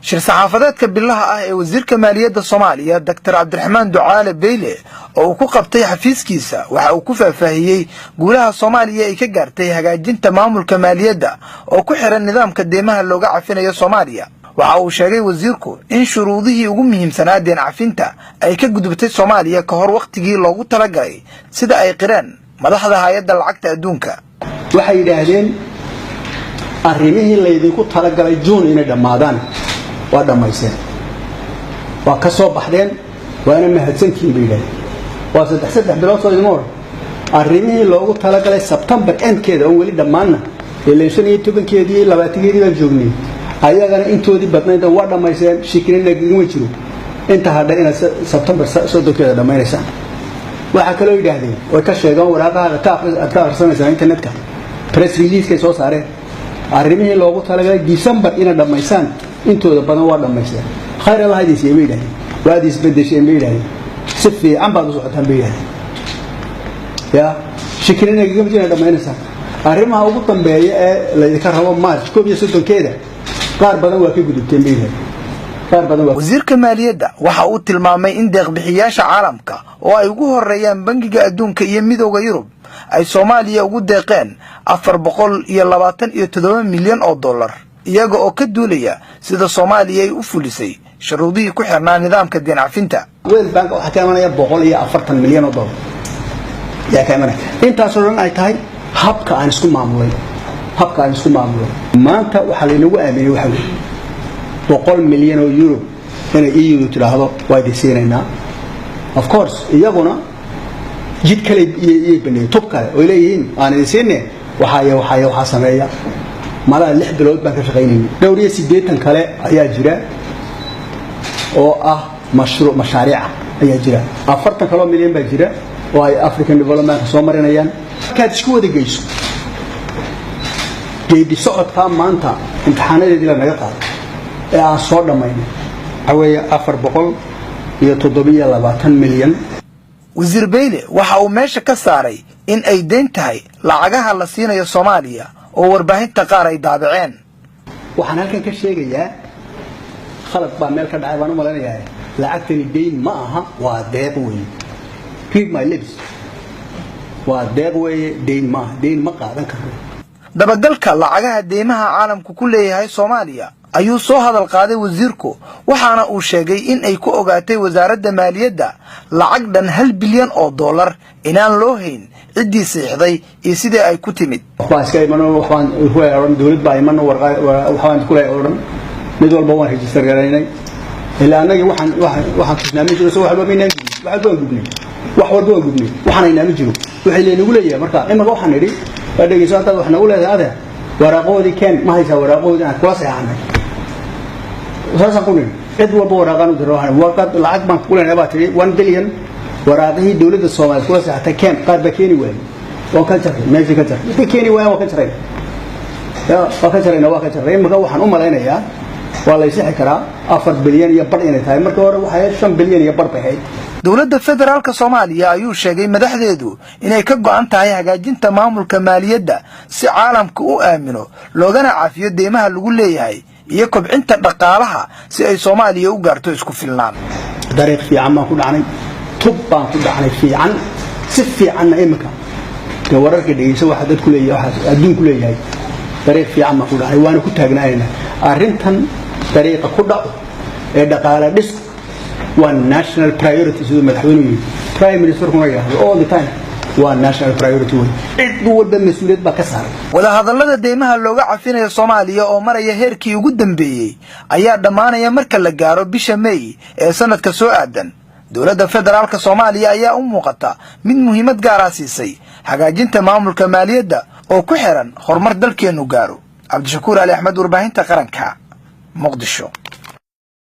Shir saxaafadeedka bilaha ah ee wasiirka maaliyadda Soomaaliya, Doctor Cabdiraxmaan Ducaale Beyle, oo uu ku qabtay xafiiskiisa, waxa uu ku faahfaahiyey guulaha Soomaaliya ay ka gaartay hagaajinta maamulka maaliyadda oo ku xiran nidaamka deymaha looga cafinayo Soomaaliya. Waxa uu sheegay wasiirku in shuruudihii ugu muhiimsanaa deen cafinta ay ka gudubtay Soomaaliya ka hor wakhtigii loogu talagalay, sida ay qireen madaxda Hay'adda Lacagta Adduunka. Waxay yidhaahdeen arrimihii laydinku talagalay Juun inay dhammaadaan waa dhammayseen, waa ka soo baxdeen, waana mahadsantihiin, bay yidhahdeen. Waa 3 bilood soo idima oran. Arrimihii loogu talagalay Sebtembar endkeeda oon weli dhammaanna, ilan 15-keedii, 20-keedii baan joognay, ayagana intoodii badnayd waa dhammayseen, shikina nagagama jiro. Inta hadha inaad Sebtembar 30-keeda dhammaynaysaan. Waxaa kaloo yidhaahdeen oy ka sheegaan waraaqaha aad ka akhrisanaysaan internetka, press release-kay soo saareen, arrimihii loogu talagalay December inaad dhammaysaan intooda badan waa dhammaysteen, khayr Allah idin siiyey, bay yidhahdeen. Waad isbedesheen, bay yidhahdeen, si fiican baad u socotaan, bay yidhahdeen. Ya shikina nagagama jiro inaad dhammaynaysaan. Arrimaha ugu dambeeya ee laydinka rabo March 31-keeda qaar badan waa ka gudubteen, bay yidhahdeen, qaar badan waa. Wasiirka maaliyadda waxa uu tilmaamay in deeqbixiyaasha caalamka, oo ay ugu horeeyaan Bangiga Adduunka iyo Midowda Yurub, ay Soomaaliya ugu deeqeen 427 milyan oo dollar, iyaga oo ka duulaya sida Soomaaliya ay u fulisay shuruudihii ku xirnaa nidaamka deen cafinta. World Bank waxaa ka imanaya 140 milyan oo dollar yaa ka imanaya. Intaasoo dhan ay tahay habka aan isku maamulay, habka aan isku maamulay. Maanta waxaa laynagu aaminay waxa weeye 100 milyan oo euro inay EU tidhaahdo waa idin siinaynaa. Of course, iyaguna jid kale iyay baneeyeen, tub kale oy leeyihiin aan idin siinne, waxaaya waxaaya waxaa sameeya. Malaha 6 bilood baan ka shaqaynaynay. Dhowr iyo siddeetan kale ayaa jira oo ah mashruuc, mashaariica ayaa jira. 40 kaloo milyan baa jira oo ay African Development soo marinayaan. Markaad isku wada geyso geedi socodkaa maanta imtixaanadeedii la naga qaado ee aan soo dhammaynay, waxaa weeye 427 milyan. Wasiir Beyle waxa uu meesha ka saaray in ay deyn tahay lacagaha la siinayo Soomaaliya oo warbaahinta qaar ay daabaceen. Waxaan halkan ka sheegayaa khalad baa meel ka dhacay baan u malaynayaa. Lacagtani deyn ma aha, waa deeq weeye. Read my lips, waa deeq weeye, deyn ma aha, deyn ma qaadan karno. Dabagalka lacagaha deymaha caalamku ku leeyahay Soomaaliya ayuu soo hadal qaaday wasiirku, waxaana uu sheegay in ay ku ogaatay wasaaradda maaliyadda lacag dhan 1 bilyan oo dollar inaan loo hayn ciddii siixday iyo sidii ay ku timid. Waxbaa iska iman, waxbaan ku odhan, dowlad baa iman, waxbaan ku leeyahay odhan. Mid walba waan register garaynay ilaa annagii waxaan tusnaa ma jiro. So wax walba maynaan gubnay, wax walba waan gubnay, wax walba waan gubnay, waxaan haynaa ma jiro. Waxay laynagu leeyahay marka imaka waxaan nidhi, waa dhegeyso, haddaad wax nagu leedahay adeer, waraaqahoodii keen. Ma haysaa waraaqahoodii aan kula seexanay? Saasaan ku nidhi. Cid walba waraaqaan u dira. Warqad lacag baan ku leenahay baa tidhi, 1 billion, waraaqihii dowladda Soomaaliya kula seexatay keen. Qaar baa keeni waayey, waan ka jarray, meeshii ka jarray. Markay keeni waayaan waan ka jarray, ya waa ka jarayna, waa ka jarray. Imika waxaan u malaynayaa, waa la isixi karaa, 4 bilyan iyo badh inay tahay. Markii hore waxay ahayd 5 bilyan iyo badh bay ahayd. Dowladda federaalka Soomaaliya ayuu sheegay madaxdeedu inay ka go'an tahay hagaajinta maamulka maaliyadda si caalamka u aamino loogana cafiyo deymaha lagu leeyahay, iyo kobcinta dhaqaalaha si ay Soomaaliya u gaarto isku filnaan. Dariiq fiican baan ku dhacnay, tub baan ku dhacnay fiican, si fiicanna. Imika dee wararka dhegeysa, waxa dadku leeyahay, waxa adduunku leeyahay, dariiq fiican baan ku dhacnay, waana ku taagnaanayna arrintan. Dariiqa ku dhaco ee dhaqaale dhisku waa national priority, siduu madaxweynuhu yidhi, prime ministerkuna yidhaahdo all the time, waa national priority wey, cid walba mas-uuliyad baa ka saaran. Wadahadallada deymaha looga cafinayo Soomaaliya oo maraya heerkii ugu dambeeyey ayaa dhammaanaya marka la gaaro bisha May ee sanadka soo aadan. Dowladda federaalka Soomaaliya ayaa u muuqata mid muhiimad gaaraa siisay hagaajinta maamulka maaliyadda oo ku xiran horumar dalkeennu gaaro. Cabdishakuur Ali Axmed, Warbaahinta Qaranka, Muqdisho.